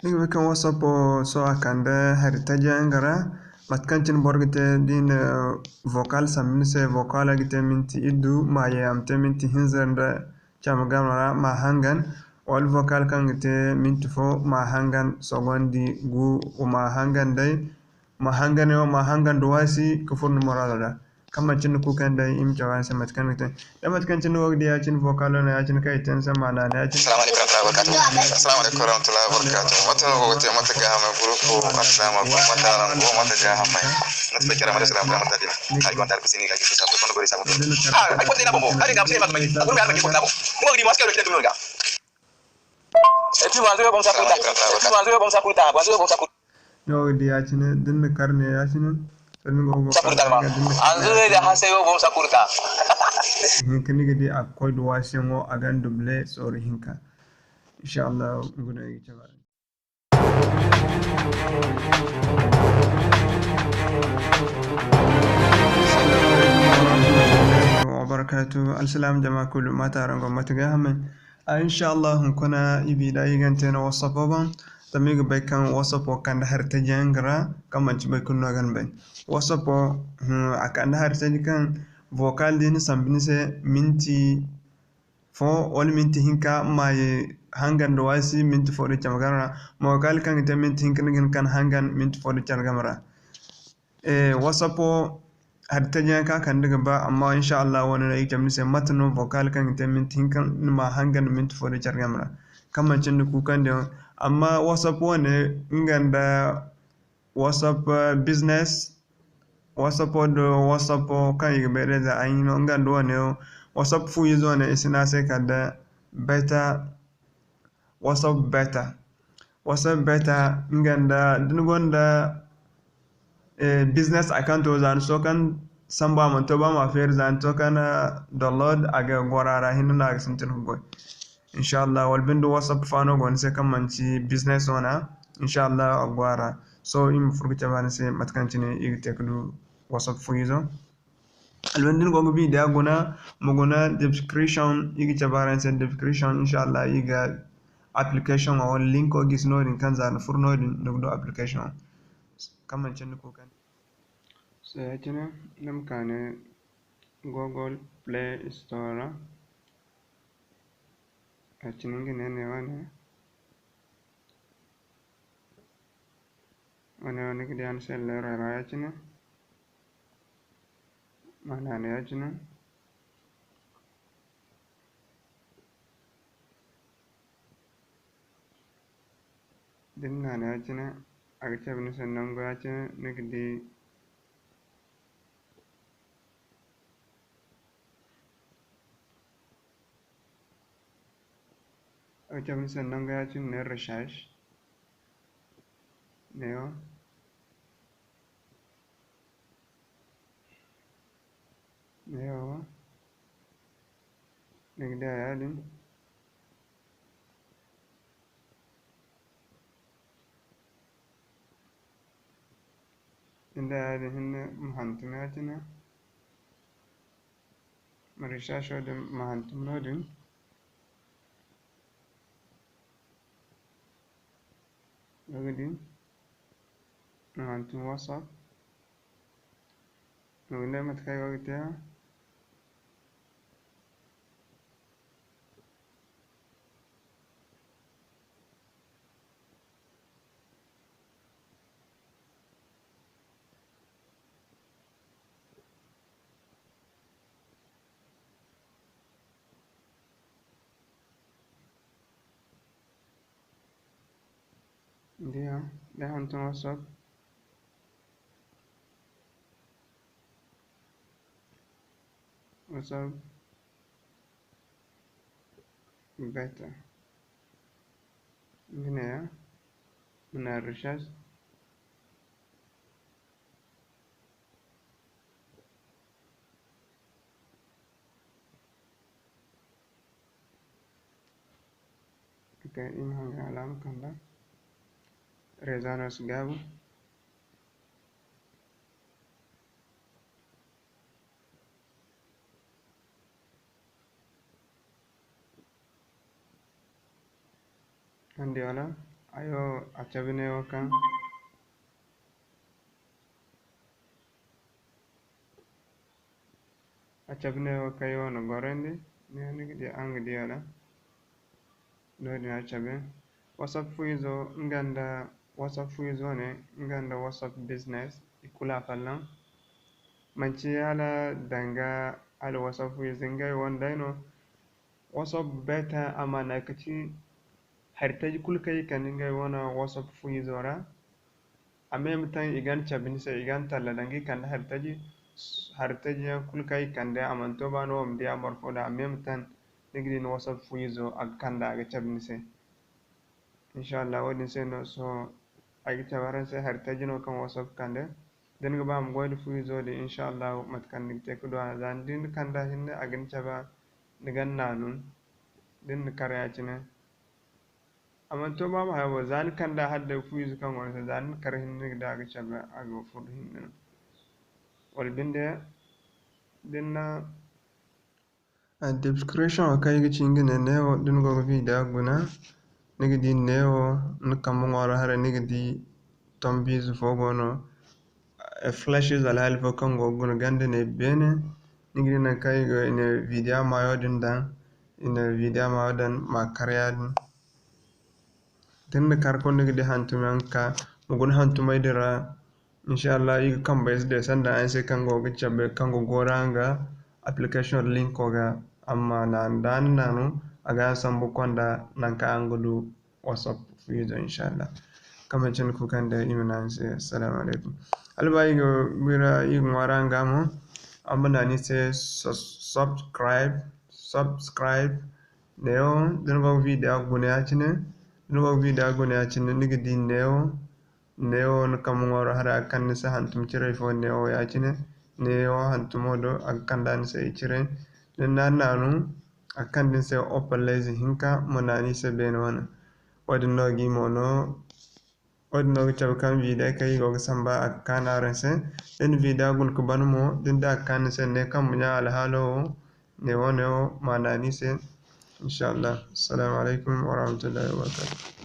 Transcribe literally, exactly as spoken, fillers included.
Ni ga bay kaŋ WhatsApp wo, sohõ a kande hari taji yaŋ nga ra. Mate kaŋ cine boro ga te, da i na vocal sambu ni se, vocal ga te minti iddu, ma ye a ma te minti hinza nda cama game ra, ma hangan. Wala vocal kaŋ ga te minti fo, ma hangan, sogondi gu, ma hangan day. Ma hangan yaŋ, ma hangan da waasi ka furo ni muraado ra. Kaŋ manti ni kuukaŋ day, i ma cabe araŋ se mate kaŋ ni ga te. Da mate kaŋ cine ni go ga di ya-cine, vocalo no ya-cine kaŋ i te ni se, ma naana ya-cine. Assalamu alaikum warahmatullahi wabarakatuh. Assalamu alaikum warahmatullahi wabarakatuh. Mate no go ga te, mate ga hamay, gurupu, mate dama go, mate araŋ go, mate ga hamay. Mate bai kira, mate salam, mate dina. Kari gonta da kusini ga gisu sabo, kono gori sabo. Ah, ay ko dina bobo, kari ga sini mate mai. Aguru ga mate ko dabo. Mo di maske lo kida dunga. E ti wanzu yo bon sakuta. E ti wanzu yo bon sakuta, wanzu yo bon sakuta. Ni go ga di ya-cine, da ni na kar ne ya-cine, sanda ni go ga koy ga da ni na kar ne ya-cine. Hinka ni ga di a ga koy da waasiyaŋo, a ga double sorro hinka. Insha Allah, nga no ay ga cabe araŋ. Assalamu alaikum warahmatullahi wabarakatuh. Alsilaam jama kulu, mate araŋ go, mate ga hamay? A, insha Allah, hunkuna i bi da i ga te no WhatsApp wo boŋ. Zama i ga bay kaŋ WhatsApp wo kande hari taji yaŋ nga ra, kaŋ manti boro kulu no ga ni bay. WhatsApp wo, hmm, a kande hari taji kaŋ vocal da i na sambu ni se minti fo wala minti hinka, ma ye hangan da waasi minti fo da cama game ra. Vocal kaŋ ga te minti hinka, ni ga hin ka hangan minti fo da cama game ra. Eh, WhatsApp wo, hari taji yaŋ kaŋ a kande ga ba, amma insha Allah, wo-ne no ay ga cabe ni se mate no vocal kaŋ ga te minti hinka, ni ma hangan minti fo da care game ra. Kaŋ manci ni kuukandiyaŋ. Amma WhatsApp wo-ne, nga nda WhatsApp, eh, Business, WhatsApp wo do WhatsApp wo kaŋ i ga bayray za ay no, nga nda wo-ne, WhatsApp fu izo ne, i si ne a se kala day Beta, WhatsApp Beta. WhatsApp Beta, nga nda, da ni gonda, eh, business account wo, za ni to kaŋ sambu a mana to ba ma feeri, za ni to kaŋ, ah, download, a ga goro a ra, hinne no a ga sintin ka goy. Insha Allah, wala binde WhatsApp fa no go ni se kaŋ manci business wana, insha Allah, a ga goro a ra. So, iri ma furo ga cabe ni se mate kaŋ cine iri ga te ka du WhatsApp fu izo. Alwandi ni go ga bi da guna, ma guna description, i ga cabe araŋ se description, insha Allah, i ga application wo wala linko gisi noodin kaŋ za ni furo noodin, ni ga du application wo. Kaŋ manci ni kuukandiyaŋ. Sohõ ya-cine, ni ma ka ne Google Play Store ra. Ya-cine nga ne, ne wane. Wane wo ni ga di a ni se leero ra ya-cine. Ma naana ya-cine. Da ni naana ya-cine, a ga cabe ni se nangu ya-cine, ni ga di. A ga cabe ni se nangu ya-cine ne recherche. Ne wo. Ne wo. Ni ga di a yaadin. Ni da yaadin hinne ma hantum ya-cine. Ma recherche din ma hantum noodin. Ni ga di, ma hantum WhatsApp. Ni ga ne mate kaŋ ay go ga te. Ni di a, da ay hantum WhatsApp. WhatsApp beta. Nga neeya, ma na recherche. Kay, i ma hangay alaama kanda. Réseau no si gaabu. Araŋ di wala? Ayo, a cabe neewo kaŋ, a cabe neewo kaŋ ay wane gorandi, neewo ni ga di, araŋ ga di a ra. Noodin a cabe. WhatsApp fu izo nga nda WhatsApp fu izo ne, nga nda WhatsApp Business, i kulu afolloŋ. Manci hala danga hala WhatsApp fu izo ngey wane day no. WhatsApp Beta a maana ga ci hari taji kulu kaŋ i kande ngey wane WhatsApp fu izo ra. A meme taŋ i ga ni cabe ni se, i ga ni talla danga i kande hari taji, hari taji yaŋ kulu kaŋ i kande, a mana to ba no wo ma di a boro fo da, a meme taŋ ni ga di ni WhatsApp fu izo a ga kande a ga cabe ni se. Inshallah, wo-din se no sohõ ay ga cabe araŋ se hari taji no kaŋ WhatsApp kande. Da ni ga ba ma goy nda fu izo din, inshallah, mate kaŋ ni ga te ka du a, za ni di ni kanda hinne, a ga ni cabe, ni ga naanu, da ni na kar ya-cine. A mana to ba ma hayo bo, za ni kanda hala day fu izo kaŋ go ni se, za ni na kar hinne, ni ga di a ga cabe, a ga furo hinne no. Wala binde, da ni na A description wo kaŋ i ga ci nga ne, neewo, da ni go ga video guna, ni ga di neewo, ni kambe ŋwaaro haray, ni ga di tombiize fo go no, eh, flash ize alhaali fo kaŋ go ga guna ganda ne beene. Ni ga di nangu kaŋ i go, i na video maayo din daŋ, i na video maayo daŋ ma kar yaadin. Da ni na kar kulu, ni ga di hantum yaŋ ga ka, ma guna hantumey din ra. Inshallah, i ga kambey se day sanda araŋ se kaŋ go ga cabe, kaŋ ga goro araŋ ga application linko ga. Amma naanu, da ni naanu, a ga araŋ sambu konda nangu kaŋ araŋ ga du WhatsApp fu izo, inshallah. Kaŋ manci ni kulu kaŋ day i ma ne araŋ se, assalamu alaikum. Hala ba i ga bira, i ga ŋwaari araŋ ga mo, araŋ ma naanu i se sus-, subscribe, subscribe. Neewo, da ni go ga video guna ya-cine, da ni go ga video guna ya-cine, ni ga di neewo, neewo ni kambe ŋwaaro haray a ga kande ni se hantum ciray fo neewo ya-cine. Neewo hantumo do a ga kande ni se i ciray. Da ni na naanu, a ga kande ni se opallayze hinka, ma naanu i se beene wane. Wo-din no ga i mo no, wo-din no ga cabe kaŋ video kaŋ i go ga samba a ga kaanu araŋ se. Da ni video guna ga ban mo, da ni di a ga kaanu ni se, ne kambe ɲa alhaalo wo, neewo, neewo, ma naanu i se. Inshallah. Assalamu alaikum warahmatullahi wabarakatuh.